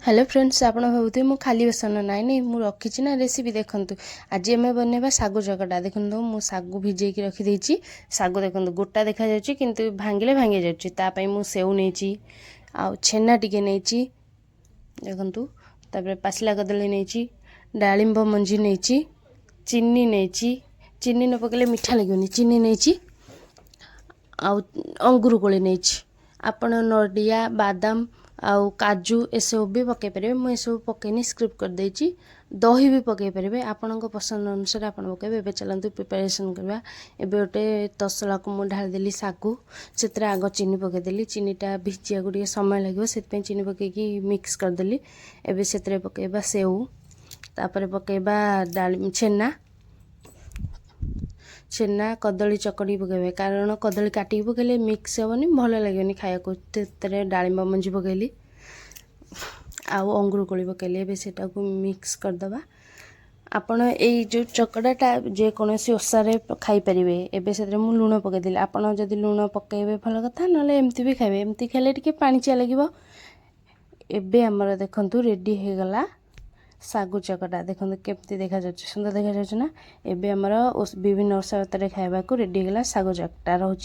Hello friends, ଆପଣ ଭାବୁଥିବେ ମୁଁ ଖାଲି ବେସନ। ନାଇଁ ନାଇଁ, ମୁଁ ରଖିଛି ନା ରେସିପି। ଦେଖନ୍ତୁ, ଆଜି ଆମେ ବନେଇବା ଶାଗୁ ଚକଟା। ଦେଖନ୍ତୁ, ମୁଁ ଶାଗୁ ଭିଜେଇକି ରଖିଦେଇଛି। ଶାଗୁ ଦେଖନ୍ତୁ, ଗୋଟା ଦେଖାଯାଉଛି, କିନ୍ତୁ ଭାଙ୍ଗିଲେ ଭାଙ୍ଗି ଯାଉଛି। ତା ପାଇଁ ମୁଁ ସେଉ ନେଇଛି ଆଉ ଛେନା ଟିକେ ନେଇଛି। ଦେଖନ୍ତୁ, ତାପରେ ପାଚିଲା କଦଳୀ ନେଇଛି, ଡାଳିମ୍ବ ମଞ୍ଜି ନେଇଛି, ଚିନି ନେଇଛି। ଚିନି ନ ପକାଇଲେ ମିଠା ଲାଗିବନି। ଚିନି ନେଇଛି ଆଉ ଅଙ୍ଗୁର କୋଳି ନେଇଛି। ଆପଣ ନଡ଼ିଆ, ବାଦାମ ଆଉ କାଜୁ ଏସବୁ ବି ପକାଇ ପାରିବେ। ମୁଁ ଏସବୁ ପକାଇନି, ସ୍କିପ୍ କରିଦେଇଛି। ଦହି ବି ପକାଇ ପାରିବେ। ଆପଣଙ୍କ ପସନ୍ଦ ଅନୁସାରେ ଆପଣ ପକାଇବେ। ଏବେ ଚାଲନ୍ତୁ ପ୍ରିପାରେସନ୍ କରିବା। ଏବେ ଗୋଟେ ତସଲାକୁ ମୁଁ ଢାଳିଦେଲି ଶାଗୁ। ସେଥିରେ ଆଗ ଚିନି ପକାଇଦେଲି। ଚିନିଟା ଭିଜିବାକୁ ଟିକେ ସମୟ ଲାଗିବ, ସେଥିପାଇଁ ଚିନି ପକାଇକି ମିକ୍ସ କରିଦେଲି। ଏବେ ସେଥିରେ ପକାଇବା ସେଉ, ତାପରେ ପକାଇବା ଡାଳି, ଛେନା। ଛେନା କଦଳୀ ଚକଡ଼ି ପକାଇବେ, କାରଣ କଦଳୀ କାଟିକି ପକାଇଲେ ମିକ୍ସ ହେବନି, ଭଲ ଲାଗିବନି ଖାଇବାକୁ। ସେଥିରେ ଡାଳିମ୍ବ ମଞ୍ଜି ପକାଇଲି ଆଉ ଅଙ୍ଗୁର କୋଳି ପକାଇଲି। ଏବେ ସେଟାକୁ ମିକ୍ସ କରିଦେବା। ଆପଣ ଏଇ ଯେଉଁ ଚକଟାଟା ଯେକୌଣସି ଓଷାରେ ଖାଇପାରିବେ। ଏବେ ସେଥିରେ ମୁଁ ଲୁଣ ପକାଇଦେଲି। ଆପଣ ଯଦି ଲୁଣ ପକାଇବେ ଭଲ କଥା, ନହେଲେ ଏମିତି ବି ଖାଇବେ। ଏମିତି ଖାଇଲେ ଟିକେ ପାଣିଚିଆ ଲାଗିବ। ଏବେ ଆମର ଦେଖନ୍ତୁ, ରେଡ଼ି ହେଇଗଲା ଶାଗୁ ଚକଟା। ଦେଖନ୍ତୁ କେମିତି ଦେଖାଯାଉଛି, ସୁନ୍ଦର ଦେଖାଯାଉଛି ନା? ଏବେ ଆମର ବିଭିନ୍ନ ଓଷା ବ୍ରତରେ ଖାଇବାକୁ ରେଡ଼ି ହେଇଗଲା ଶାଗୁ ଚକଟା। ରହୁଛି।